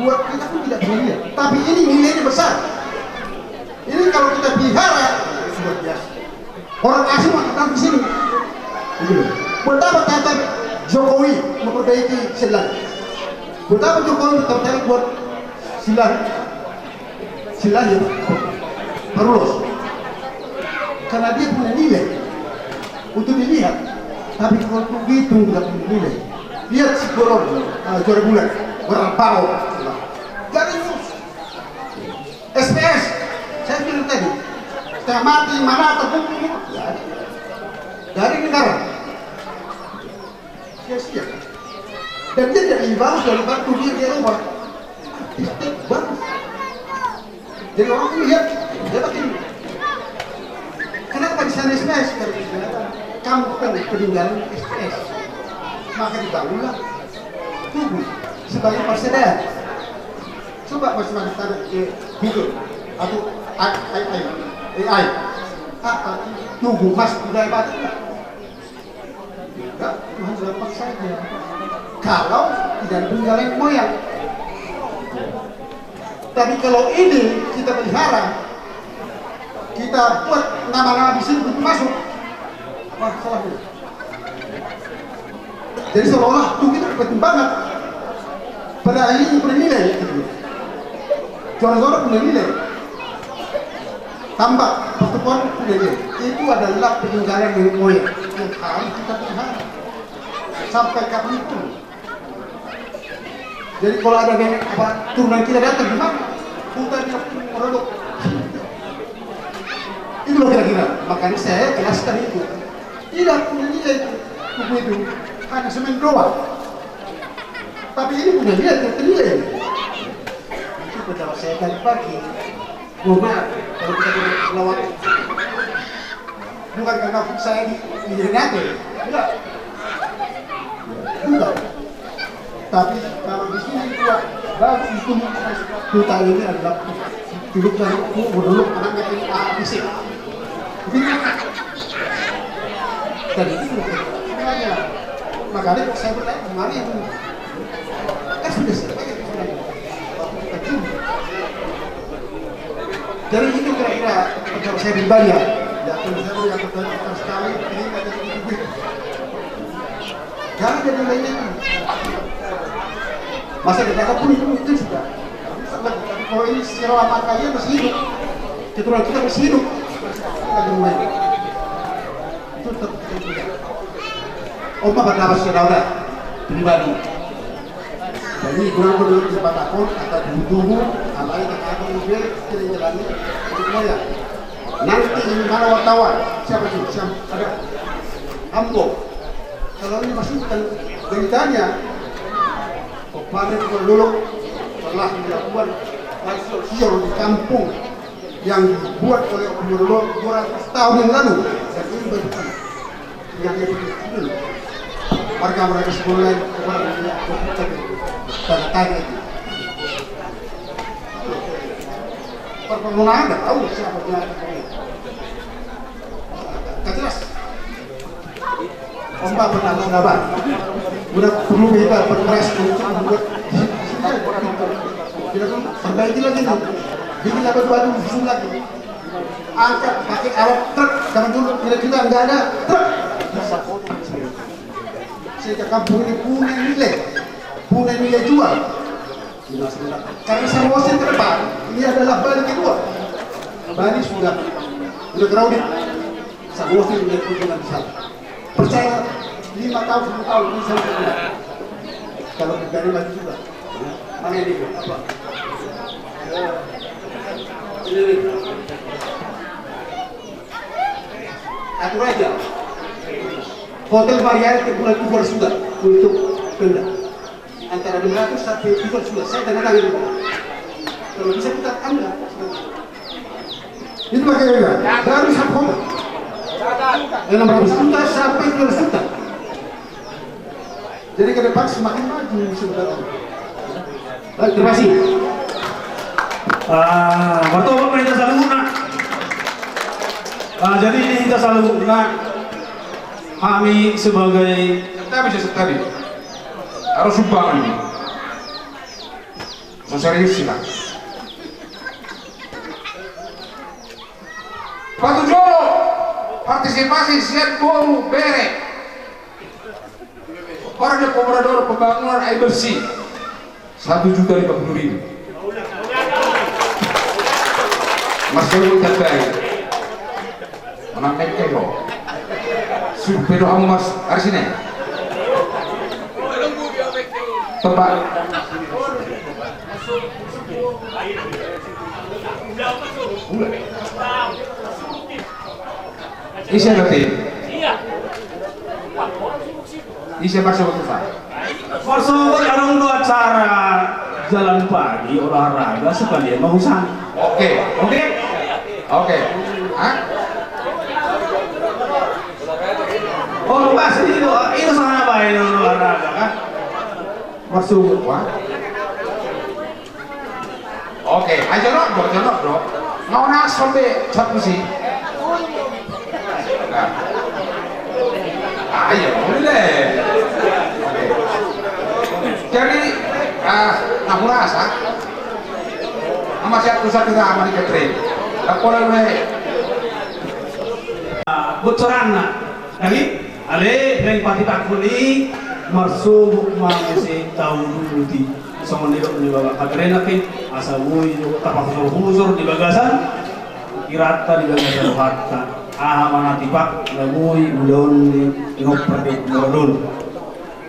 Buat kita pun tidak punya nilai. Tapi ini nilainya besar. Ini kalau kita pelihara, luar biasa. Orang asing mau datang ke sini. Gitu loh. Buat apa kata Jokowi memperbaiki Selan? Buat apa Jokowi tertarik buat Selan? Selan ya, Pak. Parulos. Karena dia punya nilai untuk dilihat. Tapi kalau begitu nggak punya nilai. Lihat si Koror, eh, juara bulan, juara baru. Jadi terus. S P S, saya bilang tadi, setengah mati, mana terpukul, ya. Dari negara. Sia-sia. Dan dia tidak lebih bagus daripada dunia di Eropa. Artistik bagus. Jadi orang tuh lihat, dia makin, kenapa di sana S P S? Karena kamu kan peninggalan S P S. Maka dibangunlah tugu sebagai persediaan. Coba masing-masing tanya ke Google atau A I, A I. Apa tugu mas budaya Batak? Enggak, Tuhan sudah paksa dia. Kalau tidak ada peninggalan moyang. Tapi kalau ini kita pelihara, kita buat nama-nama di sini begitu masuk. Wah, salah ini. Jadi seolah-olah tuh kita penting banget. Padahal ini punya nilai gitu. Suara-suara punya nilai. Tambak, pertukuan punya nilai. Itu adalah peninggalan nenek moyang yang harus kita pelihara sampai kapanpun. Jadi kalau ada nenek apa turunan kita datang di mana? Hutan yang merodok. Itulah kira-kira. Makanya saya jelaskan itu. Tidak punya nilai itu. Buku itu hanya semen doang. Tapi ini punya nilai, punya nilai. Itu pendapat saya tadi pagi. Mohon maaf kalau kita tidak melawat. Bukan karena saya di, di Renate, enggak. Bukan. Tapi kalau di sini juga bagus itu, hutan ini adalah hidup dari aku menurut anak ini, ah, fisik. Jadi, dan itu sebenarnya. Makanya saya bertanya kemarin, kan sudah selesai itu sebenarnya. Jadi itu kira-kira pendapat saya pribadi ya. Ya, kalau saya melihat betul sekali, ini kata itu. Jangan jadi lainnya. Masa kita akan pun itu, itu sudah. Tapi kalau ini secara lama kalian masih hidup, keturunan kita masih hidup. Kita di rumah ini. Itu tetap kita juga. Oma berdapat saudara pribadi. Jadi kurang perlu tempat takut atau dulu-dulu, apalagi kata apa juga kita jalani untuk saya. Nanti ini mana wartawan? Siapa sih? Siapa? Ada. Ambo. Kalau ini masukkan beritanya, kemarin Om Lolo telah melakukan bakso sior di kampung yang dibuat oleh Om Lolo dua ratus tahun yang lalu. Dan ini bagi kami. Yang dia bikin. Warga-warga sekolah lain, orang yang tanda tanya itu. Permohonan ada tahu siapa dia. Gak jelas. Om Bapa, Om Bapa. Udah perlu kita perkeras untuk membuat. Kita perbaiki lagi nih. Bikin apa batu susun lagi. Angkat pakai alat truk. Zaman dulu kira-kira nggak ada truk. Sehingga kampung ini punya nilai, punya nilai jual. Karena Samosir ke depan ini adalah Bali kedua. Bali sudah, sudah crowded. Samosir punya kunjungan di sana. Percaya, lima tahun, sepuluh tahun ini saya punya. Kalau kita ini maju juga. Mana ini? Apa? Ini. Atur aja. Hotel Marriott ke bulan Februari sudah untuk tenda. Antara dua ratus sampai tiga ratus sudah. Saya tanda tangan. Kalau bisa kita ambil. Itu pakai ya. Baru satu koma enam ratus juta sampai dua ratus juta. Jadi ke depan semakin maju sebenarnya. Baik, terima kasih. Ah, martopot ma hita saluhutna. Ah, jadi ini hita saluhutna. Kami sebagai, tapi saya tadi harus sumbangan ini. So serius sih, Pak. Patujolo partisipasi sian boru bere. Para dia pemorador pembangunan air bersih satu juta lima puluh ribu. Mas Dodo Jabai. Menang meke ho. Survei do hamu Mas Arsine. Tebak. Ise berarti? Ise bakso betul, Pak? Maksud adong do acara jalan pagi olahraga sekalian mau sana. Oke. Oke? Oke. Hah? Oh, pasti itu, itu sana bae olahraga kan? Maksud gua. Oke, ayo jonok do, jonok do. Nggak naso be, satu sih. Nah. Ayo, boleh. Oke. Jadi, ah, aku rasa, sama siap pusat kita sama di catering. Tak boleh, boleh. Bocoranna. Jadi, ale, naeng patitahon i, marsogop ma muse taululuti. Songon nidok ni Bapak Kapitenek i, asa boi do tapahusor-husor di bagasan, iranta di bagasan rohanta. Aha ma na tipak, na boi ulaon ni, inompar di ulaon.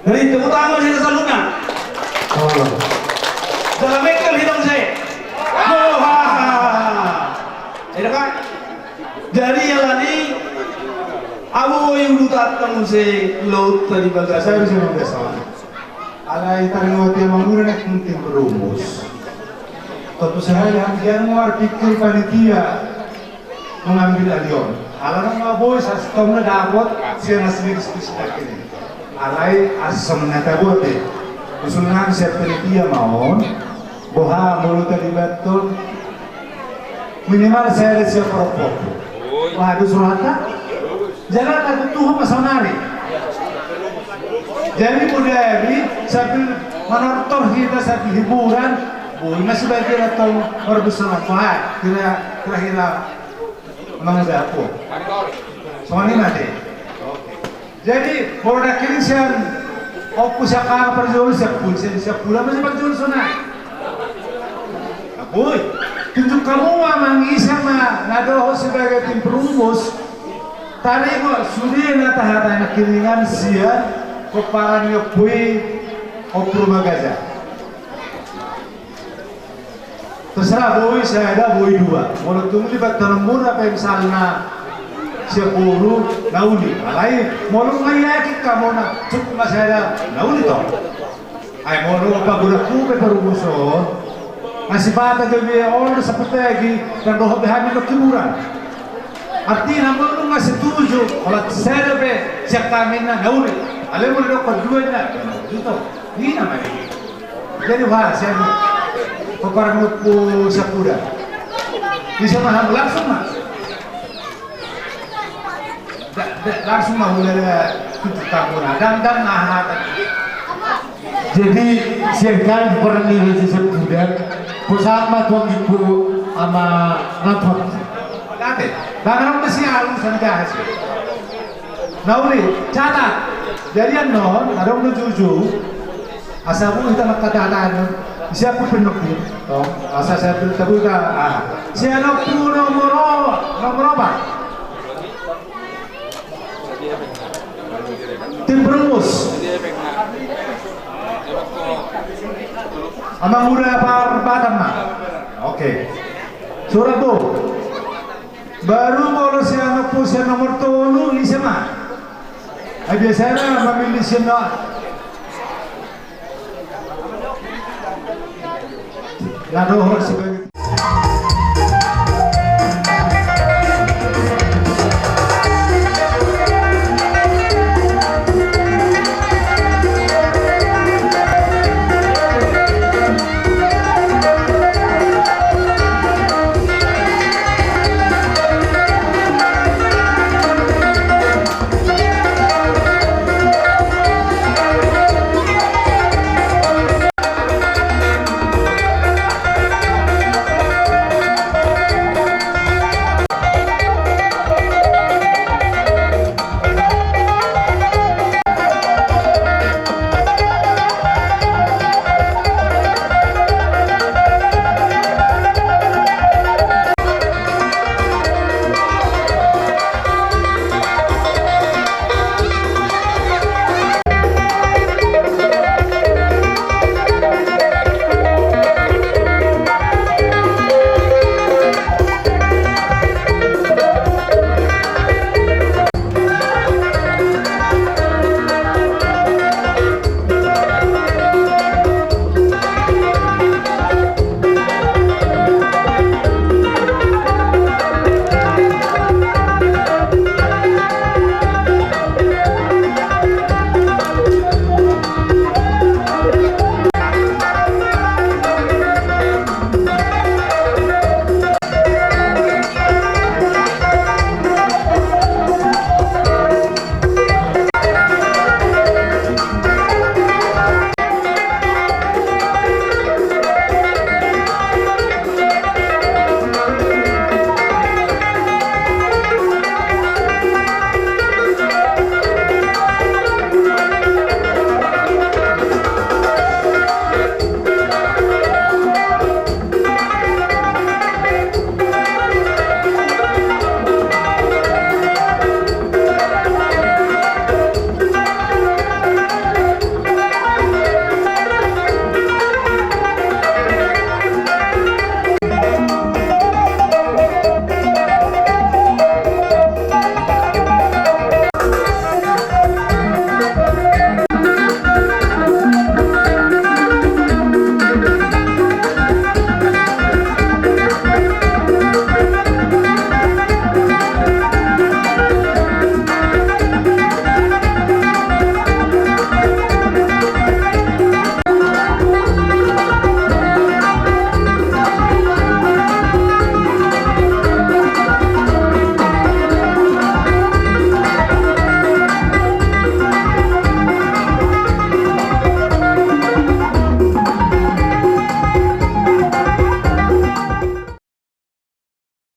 Jadi, tepuk tangan ma hita saluhutna. Jala mengkel hita muse. Hahaha. Edo kan? Jadi alani i, abo i ulutanta muse, ulaonta di bagasan. Saya bisa membiasakan. Alai taringot ia mamura na penting berumus. Tentu saja dia mau pikir panitia mengambil alion. Alana ma boi sastom na dapot sian asli diskusi ini. Alai asam na tabote. Usulna sian panitia maon. Boha molo tadi betul. Minimal saya ada siap rokok. Wah, itu surata. Jangan takut Tuhan masa mari. Jadi budaya ini sambil menortor kita sambil hiburan. Boi masih bagi atau berbesar apa? Kira kira kira emang udah apa? Soalnya nanti. Jadi, molo dangkining sian Ompu sian hami parjolo, sian pul-, sian, sian pula ma sian parjolo sonai. Boi, tunjuk hamu ma amang ise ma na dohot sebagai tim perumus. Taringot sude na tahatahon nangkiningan sian pomparan ni ompu i, Ompu Rumagaja. Terserah, boi sada, boi dua. Molo tung libat dalam murah pe misalna sian boru, na uli. Alai molo nga yakin hamu na cukup ma sada, na uli tong. Ai molo pagodangku pe parumus on, na sipata do be on saputegi dan dohot be hami do hiburan. Artina molo nga setuju, olat sada pe sian hami na, na uli. Alai molo didok dua na, na uli tong. Ninna ma i. Jadi wah, sian pomparan ni Ompu Sapuda. Bisa ma hamu langsung ma. Da, da, langsung ma mulai da tunjuk hamu na. Dang, dang, nah, nah, nah. Jadi sian hami pomparan ni Raja Sapuda. Posa ma tuan ibu ama lapor. Date, dang, dang, masih halus, sangat halus. Na uli, catat. Jadi annon, adong do juju. Asa boi hita mangkatahon. Siap ku pinok di. Tong, asa siap ku pinok di. Ah. Sian Ompu nomor o-, nomor opat. Tim perumus. Amang Uda Parbatam ma. Oke. Surat, bo. Baru molo sian Ompu sian nomor tolu, ise ma? Ai biasana mamilih sian na, na dohot sebagai